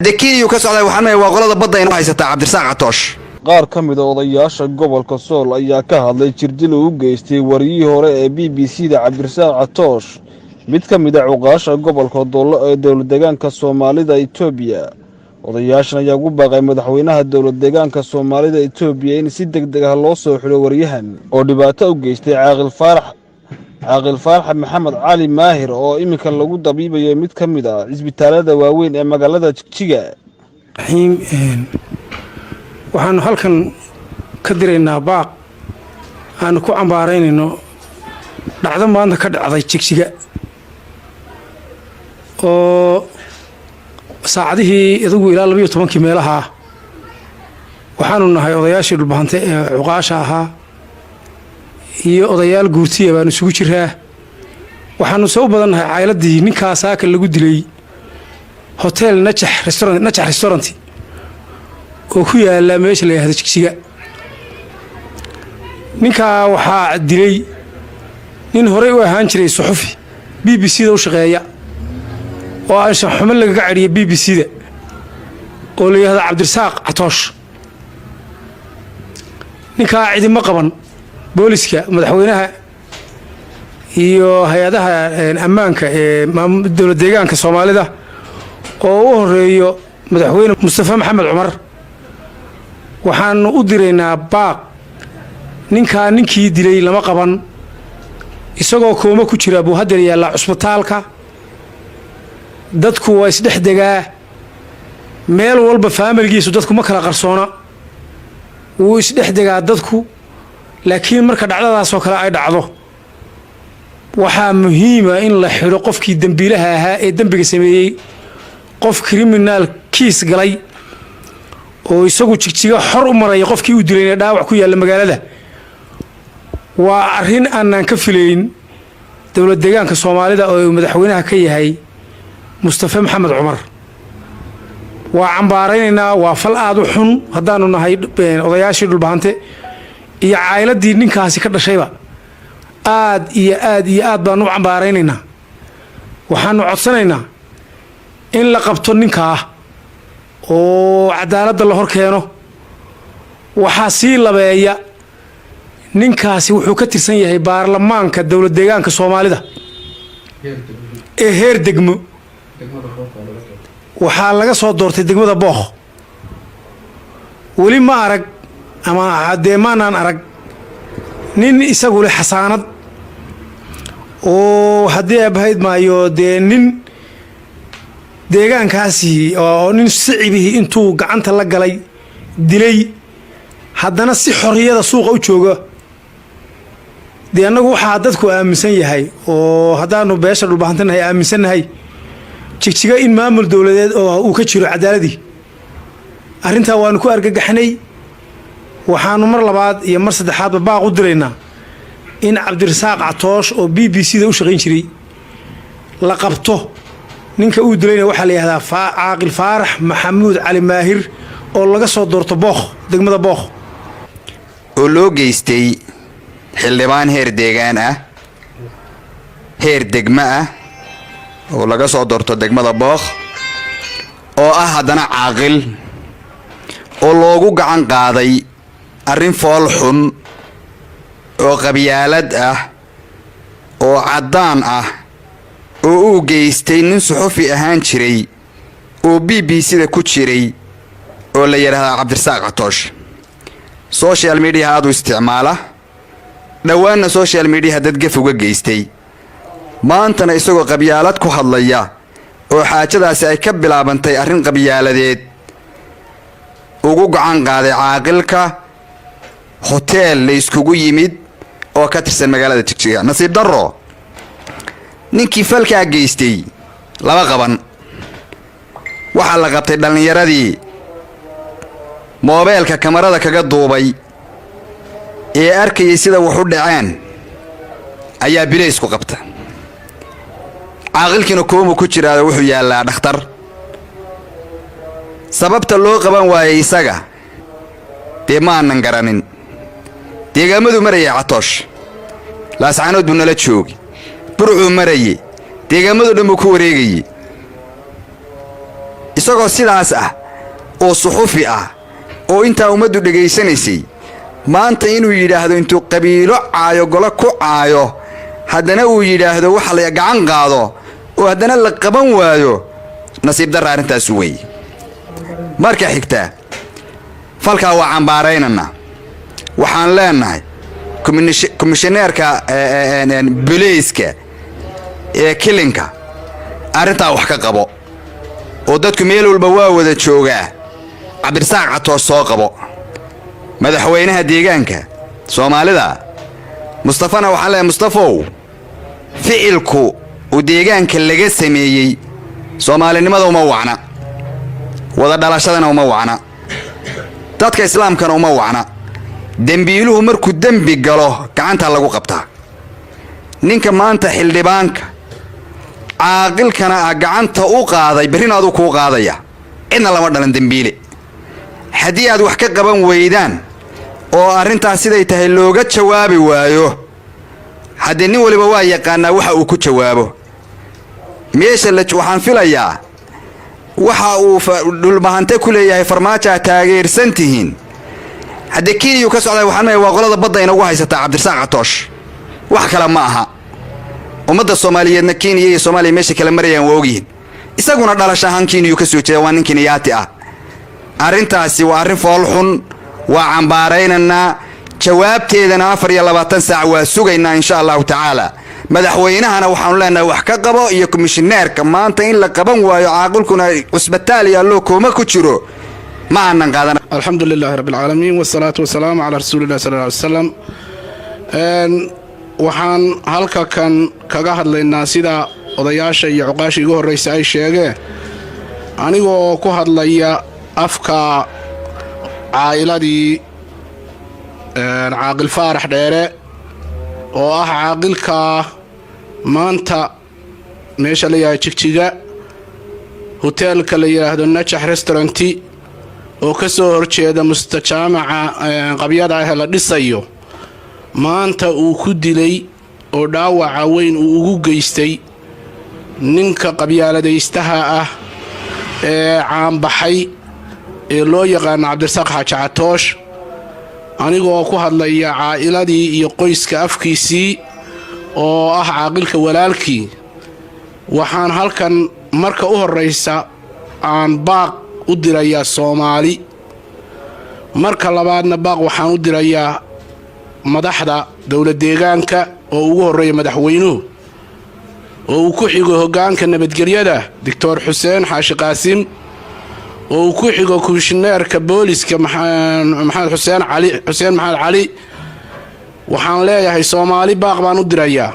Dee Kenya ka socdaa, waxaan leeyahay waa qolada badda inoo haysataa, Cabdirasaaq Catoosh. Qaar ka mid a odayaasha gobolka Sool ayaa ka hadlay jirdil uu u geystay wariyihii hore ee BBC-da Cabdirasaaq Catoosh. Mid ka mid a cuqaasha gobolka Doollo ee dowlad deegaanka Soomaalida Itoobiya. Odayaashan ayaa ugu baaqay madaxweynaha dowlad deegaanka Soomaalida Itoobiya in si deg deg ah loo soo xidho wariyahan oo dhibaato u geystay Caaqil Faarax, Caaqil Faarax Maxamed Cali Maahir, oo iminka lagu dabiibayo mid ka mid ah cisbitaalada waaweyn ee magaalada Jigjiga. Waxaanu halkan ka diraynaa baaq aanu ku cambaaraynayno dhacdo maanta ka dhacday Jigjiga oo saacadihii idagu ilaa 12-kii meelaha. Waxaanu nahay odayaashii Dhulbahante ee cuqaasha ahaa iyo odayaal guurtiya baanu isugu jiraa. Waxaanu se u badan nahay cayladii ninkaa saaka lagu dilay hotel Najax Restaurant, Najax Restaurant oo ku yaala meesha la yihahdo Jigjiga. Ninkaa waxaa dilay nin horey u ahaan jiray suxufi BBC-da u shaqeeya oo anshax xumo lagaga cadhiya BBC-da oo la yihahdo Cabdirasaaq Catoosh. Ninkaa cidima qaban. Booliska, madaxweynaha iyo hay-adaha ammaanka ee dowlad deegaanka Soomaalida oo u horeeyo madaxweyne Mustafa Maxamed Cumar, waxaanu u diraynaa baaq. Ninkaa ninkii dilay lama qaban. Isagoo kooma ku jira buu haddeer yaallaa cusbitaalka. Dadku waa isdhex degaa meel walba, faamilgiisu dadku ma kala qarsoona, wuu isdhex degaa dadku. Laakiin marka dhacdadaasoo kale ay dhacdo, waxaa muhiima in la xidho qofkii dembiilaha ahaa ee dembiga sameeyey. Qof criminal kiis galay oo isagu Jigjiga xor u maraya, qofkii u dilayna dhaawac ku yaalla magaalada, waa arrin aanaan ka filayn dowlad deegaanka Soomaalida oo uu madaxweynaha ka yahay Mustafe Maxamed Cumar. Waa cambaaraynaynaa, waa fal aada u xun. Haddaanu nahay odayaashii Dhulbahante iyo caayiladii ninkaasi ka dhashayba, aad iyo aad iyo aad baanu u cambaaraynaynaa. Waxaanu codsanaynaa in la qabto ninkaa oo cadaaladda la hor keeno. Waxaa sii labeeya, ninkaasi wuxuu ka tirsan yahay baarlamaanka dowlad deegaanka Soomaalida ee heer degmo. Waxaa laga soo doortay degmada Bookh. Weli ma arag ama dee maanaan arag nin isagu leh xasaanad oo haddii abahayd maayo dee nin deegaankaasi oo nin sicibihii intuu gacanta la galay dilay, haddana si xorriyada suuqa u jooga. Dee annagu waxaa dadku aaminsan yahay oo haddaanu beesha Dhulbahantanahay aaminsannahay Jigjiga in maamul dowladeed oo uu ka jiro cadaaladii. Arrintaa waanu ku argagaxnay. Waxaanu mar labaad iyo mar saddexaadba baaq u diraynaa in Cabdirasaaq Catoosh oo BBC-da u shaqayn jiray la qabto. Ninka uu dilayna waxaa la yihahdaa Caaqil Faarax Maxamuud Cali Maahir oo laga soo doorto Bookh, degmada Bookh. Oo loo geystay xildhibaan heer deegaan ah, heer degmo ah, oo laga soo doorto degmada Bookh, oo ah haddana caaqil, oo loogu gacan qaaday arrin fool xun oo qabyaalad ah oo caddaan ah oo uu geystay nin suxufi ahaan jiray oo BBC-da ku jiray oo la yidhaahdaa Cabdirasaaq Catoosh. Social mediaha aad u isticmaala, dhowaanna social mediaha dad gaf uga geystay, maantana isagoo qabyaalad ku hadlaya oo xaajadaasi ay ka bilaabantay arrin qabyaaladeed ugu gacan qaaday caaqilka hoteel la iskugu yimid oo ka tirsan magaalada Jigjiga. Nasiib darro, ninkii falkaa geystay lama qaban. Waxaa la qabtay dhallinyaradii moobeelka kamarada kaga duubay ee arkayay sida wax u dhaceen ayaa bilaysku qabta. Caaqilkiina koomu ku jiraado, wuxuu yaallaa dhakhtar. Sababta loo qaban waayey isaga dee ma aanan garanin. Deegaamaduu marayay Catoosh, Laascaanood buu nala joogi, Burcuu marayey, deegaamadoo dhan buu ku wareegayey. Isagoo sidaas ah oo suxufi ah oo intaa ummaddu dhegaysanaysay, maanta inuu yidhaahdo, intuu qabiilo caayo, golo ku caayo, haddana uu yidhaahdo waxa la gacan qaado oo haddana la qaban waayo, nasiib darra arrintaas weeye. Marka xigta, falkaa waa cambaaraynana. Waxaan leenahay komishaneerka booliiska ee kilinka, arrintaa wax ka qabo, oo dadku meel walba waa wada joogaa. Cabdirasaaq Catoosh soo qabo. Madaxweynaha deegaanka Soomaalida Mustafana waxaan leeyahay: Mustafow, ficilku uu deegaanka laga sameeyey soomaalinimada uma wacna, wada dhalashadana uma wacna, dadka islaamkana uma wacna. Dembiiluhu markuu dembi galo gacantaa lagu qabtaa. Ninka maanta xildhibaanka caaqilkana ah gacanta u qaaday, berrina aduu kuu qaadaya. Cidna lama dhalan dembiile. Haddii aad wax ka qaban weydaan oo arrintaas siday tahay looga jawaabi waayo, haddee nin waliba waa yaqaanaa waxa uu ku jawaabo. Meesha waxaan filayaa waxa uu Dhulbahante ku leeyahay Farmaajo taageersan tihiin. Haddee Kenya ka socday, waxaan leeyahay waa qolada badda inagu haysataa Cabdirasaaq Catoosh, wax kale ma aha. Ummadda Soomaaliyeedna Kenya iyo Soomaaliya meesha kala marayaan waa ogyihiin. Isaguna dhalasho ahaan Kenyuu ka soo jeeda, waa nin Kenyaati ah. Arrintaasi waa arrin foolxun, waa cambaaraynaynaa, jawaabteedana 24 saac waa sugaynaa, insha Allahu tacaala. Madaxweynahana waxaanu leenahay wax ka qabo, iyo komishineerka. Maanta in la qaban waayo, caaqilkuna cusbitaal yaallo kooma ku jiro, ma aanan qaadan. الحمد لله رب العالمين والصلاة والسلام على رسول الله صلى الله عليه وسلم. Waxaan halka kan kaga hadlaynaa, sida odayaasha iyo cuqaasha igu horraysa ay sheegeen, anigoo ku hadlaya afka caa'iladii Caaqil Faarax Dheere, oo ah caaqilka maanta meesha la yidhahdo Jigjiga, hoteelka la yidhaahdo Najax Restaurant oo ka soo horjeeda mustajaamaca qabyada ah ee la dhisayo, maanta uu ku dilay oo dhaawaca weyn uu ugu geystay ninka qabyaaladaystaha ah ee caanbaxay ee loo yaqaano Cabdirasaaq Xaaji Catoosh. Anigoo ku hadlaya caa'iladii iyo qoyska afkiisii, oo ah caaqilka walaalkii, waxaan halkan marka u horraysa aan baaq u dirayaa Soomaali. Marka labaadna baaq waxaan u dirayaa madaxda dowlad deegaanka, oo ugu horreeya madaxweynuhu, oo uu ku xigo hoggaanka nabadgelyada Doctor Xuseen Xaashi Qaasim, oo uu ku xigo komishineerka booliska Maxamed Xuseen Cali, Xuseen Maxamed Cali. Waxaan leeyahay Soomaali, baaq baan u dirayaa: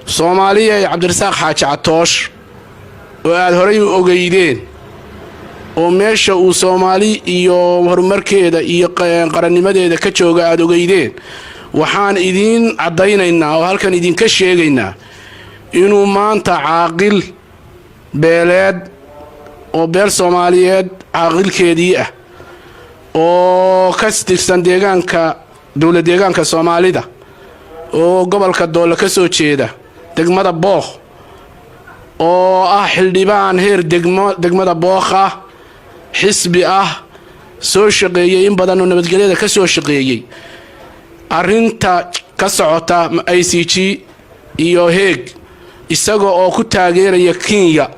Soomaaliya, Cabdirasaaq Xaaji Catoosh oo aad horay u ogeydeen, oo meesha uu Soomaali iyo horumarkeeda iyo qarannimadeeda ka jooga aad ogeydeen, waxaan idiin caddaynaynaa oo halkan idinka sheegaynaa inuu maanta caaqil beeleed oo beel Soomaaliyeed caaqilkeedii ah, oo ka tirsan deegaanka, dowlad deegaanka Soomaalida, oo gobolka Doole ka soo jeeda, degmada Bookh, oo ah xildhibaan heer degmo, degmada Bookh ah, xisbi ah, soo shaqeeyey in badan oo nabadgelyada ka soo shaqeeyey, arrinta ka socota ICJ iyo Heeg, isaga oo ku taageeraya Kenya,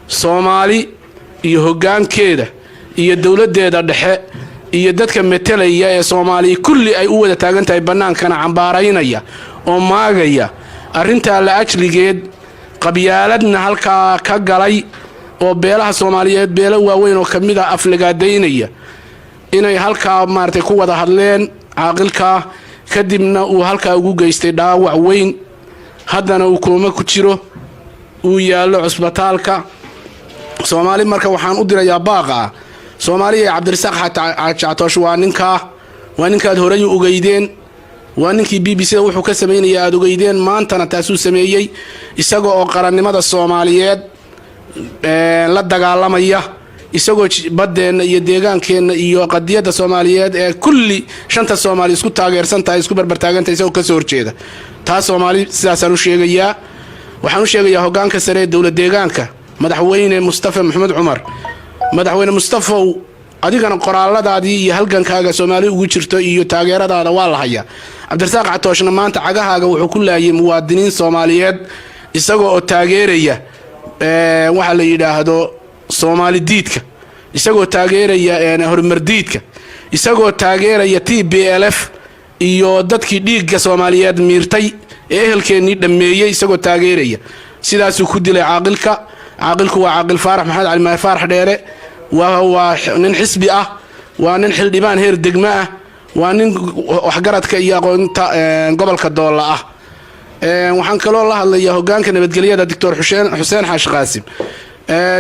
Soomaali iyo hoggaankeeda iyo dowladdeeda dhexe iyo dadka metelaya ee Soomaaliya kulli ay u wada taagan tahay, bannaankana cambaaraynaya oo maagaya arrintaa la ajligeed, qabyaaladna halkaa ka galay oo beelaha Soomaaliyeed, beelo waaweyn oo ka mid a, aflagaadaynaya, inay halkaa maaragtay ku wada hadleen caaqilkaa, kadibna uu halkaa ugu geystay dhaawac weyn, haddana uu kooma ku jiro, uu yaallo cusbitaalka. Soomaali marka waxaan u dirayaa baaqa ah: Soomaaliya, Cabdirasaaq Xaaji Catoosh waa ninkaa, waa ninkaad horay u ogeydeen, waa ninkii BBC da wuxuu ka samaynaya aada ogeydeen. Maantana taasuu sameeyey, isaga oo qarannimada Soomaaliyeed la dagaalamaya, isagoo baddeenna iyo deegaankeenna iyo qadiyadda Soomaaliyeed ee kulli shanta Soomaali isku taageersan tahay, isku barbartaagantahay, isagoo kasoo horjeeda. Taas Soomaali sidaasaan u sheegayaa. Waxaan u sheegayaa hoggaanka sare ee dowlad deegaanka, madaxweyne Mustafa Maxamed Cumar. Madaxweyne Mustafow, adigana qoraalladaadii iyo halgankaaga Soomaali ugu jirto iyo taageeradaada waa la hayaa. Cabdirasaaq Catooshna maanta cagahaaga wuxuu ku laayay muwaadiniin Soomaaliyeed, isagoo oo taageeraya waxaa la yidhaahdo Soomaali diidka, isagoo taageeraya horumar diidka, isagoo taageeraya TPLF iyo dadkii dhiigga Soomaaliyeed miirtay ee ehelkeennii dhammeeyey, isagoo taageeraya. Sidaasuu ku dilay caaqilka. Caaqilku waa Caaqil Faarax Maxamed Cali Maar Faarax Dheere. Waa nin xisbi ah, waa nin xildhibaan heer degmo ah, waa nin waxgaradka iyo aqoonta gobolka Doolla ah. Waxaan kaloo la hadlayaa hogaanka nabadgelyada, Doctor Xuseen Xaashi Qaasim.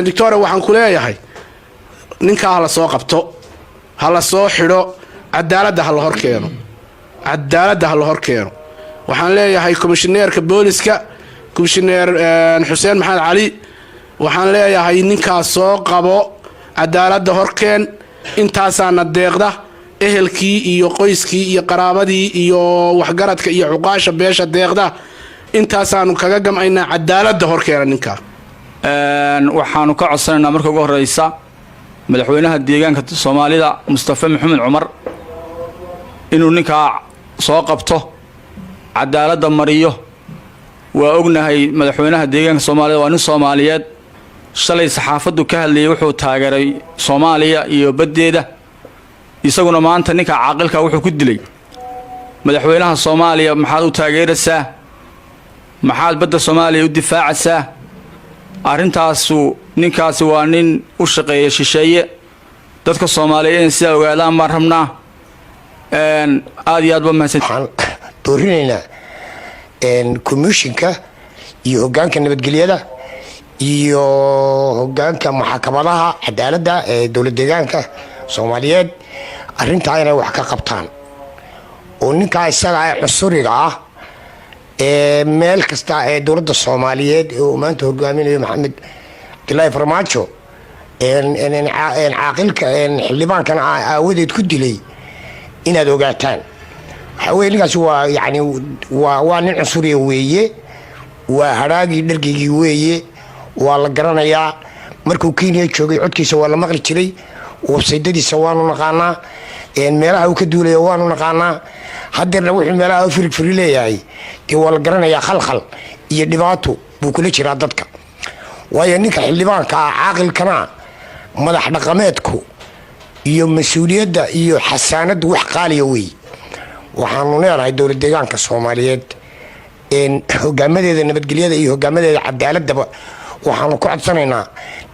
Doctore, waxaan ku leeyahay ninkaa ha la soo qabto, ha la soo xidho, cadaaladda ha la hor keeno, cadaaladda ha la hor keeno. Waxaan leeyahay komishineerka booliska, komishineer Xuseen Maxamed Cali, waxaan leeyahay ninkaas soo qabo, cadaaladda horkeen. Intaasaana deeqda ehelkii iyo qoyskii iyo qaraabadii iyo waxgaradka iyo cuqaasha beesha deeqda. Intaasaanu kaga gam'aynaa, cadaaladda horkeena ninkaa. Waxaanu ka codsanaynaa marka ugu horeysa madaxweynaha deegaanka Soomaalida, Mustafe Maxamed Cumar, inuu ninkaa soo qabto, cadaaladda mariyo. Waa ognahay madaxweynaha deegaanka Soomaalida waa nin Soomaaliyeed. Shalay saxaafaddu ka hadlayay, wuxuu taageeray Soomaaliya iyo baddeeda. Isaguna maanta ninka caaqilka wuxuu ku dilay madaxweynaha Soomaaliya. Maxaad u taageeraysaa? Maxaad badda Soomaaliya u difaacaysaa? Arrintaasu, ninkaasi waa nin u shaqeeya shisheeye. Dadka Soomaaliyeed inay sidaa ogaadaan baan rabnaa. Aad iyo aad ba mahadsan. Waxaan boorinaynaa komishinka iyo hogaanka nabadgelyada iyo hogaanka maxkamadaha cadaaladda ee dowlad deegaanka Soomaaliyeed arrintaa inay wax ka qabtaan, oo ninkaa isaga ee cusuriga ah ee meel kasta ee dowladda Soomaaliyeed ee uu maanta hogaaminayo Maxamed Cabdilaahi Farmaajo caaqilka xildhibaankan aawadeed ku dilay inaad ogaataan. Waxaa weye, ninkaasi waa yani waa nin cunsuriya weeye, waa hadhaagii dhargeygii weeye. Waa la garanayaa, markuu Kenya joogay codkiisa waa la maqli jiray, websaydadiisa waanu naqaanaa, meelaha uu ka duulaya waanu naqaanaa. Hadeerna wuxuu meelaha u firigfiri leeyahay dee waa la garanayaa. Khalkhal iyo dhibaato buu kula jiraa dadka, waayo ninka xildhibaanka ah, caaqilkana, madax dhaqameedku iyo mas-uuliyadda iyo xasaanaddu wax qaaliya wey. Waxaanu leenahay dowlad deegaanka Soomaaliyeed hogaamadeeda nabadgelyada iyo hogaamadeeda cadaaladaba waxaanu ku codsanaynaa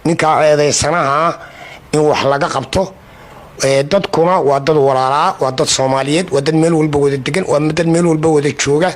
ninkaa eedeysanaha in wax laga qabto. Dadkuna waa dad walaalaa, waa dad Soomaaliyeed, waa dad meel walba wada degan, waa dad meel walba wada jooga.